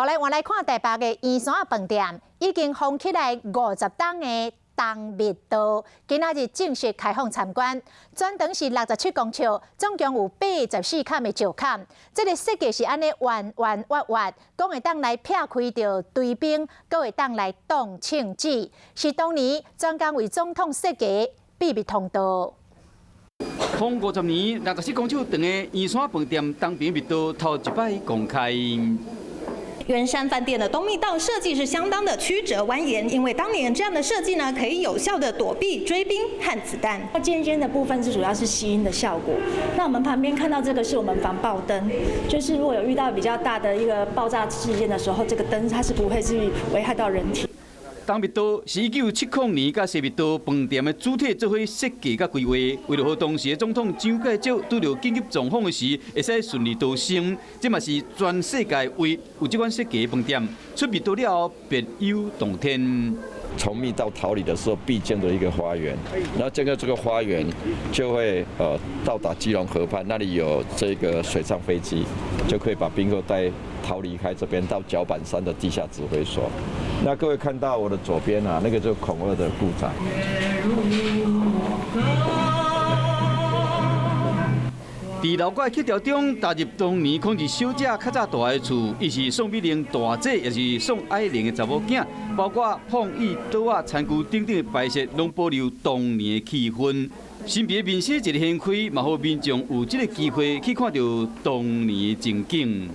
好來，換來看台北的圓山飯店，已經封起來50冬的東密道，今仔日正式開放參觀。全長是67公尺，總共有84崁的石崁。這个設計是按呢彎彎彎彎，講會當來避開著追兵，閣會當來擋槍子，是當年專工為總統設計秘密通道。封50年，64公尺長的圓山飯店東邊密道頭一擺公開。圓山飯店的東密道設計是相當的曲折蜿蜒，因為當年這樣的設計呢，可以有效的躲避追兵和子彈。那尖尖的部分是主要是吸音的效果。那我們旁邊看到這個是我們防爆燈，就是如果有遇到比較大的一個爆炸事件的時候，這個燈它是不會去危害到人體。東密道是1970年佮西密道飯店的主體做伙設計佮規劃，為著予當時的總統蔣介石拄著緊急狀況的時，會使順利逃生。這嘛是全世界唯一有這款設計的飯店。出密道了後，別有洞天。從密道逃離的時候必經的一個花園，然後經過這個花園，就會到達基隆河畔，那裡有這個水上飛機，就可以把賓客帶逃離開這邊到角板山的地下指揮所。那各位看到我的左邊啊，那個就是孔二的故宅。佇樓閣曲調中，踏入當年孔二小姐較早蹛的厝，伊是宋美齡大姐，也是宋靄齡的查某囝，包括碰椅、桌仔、餐具等等的擺設，攏保留當年的氣氛。神秘的面紗一个掀開，嘛予民眾有這个機會去看著當年的情景。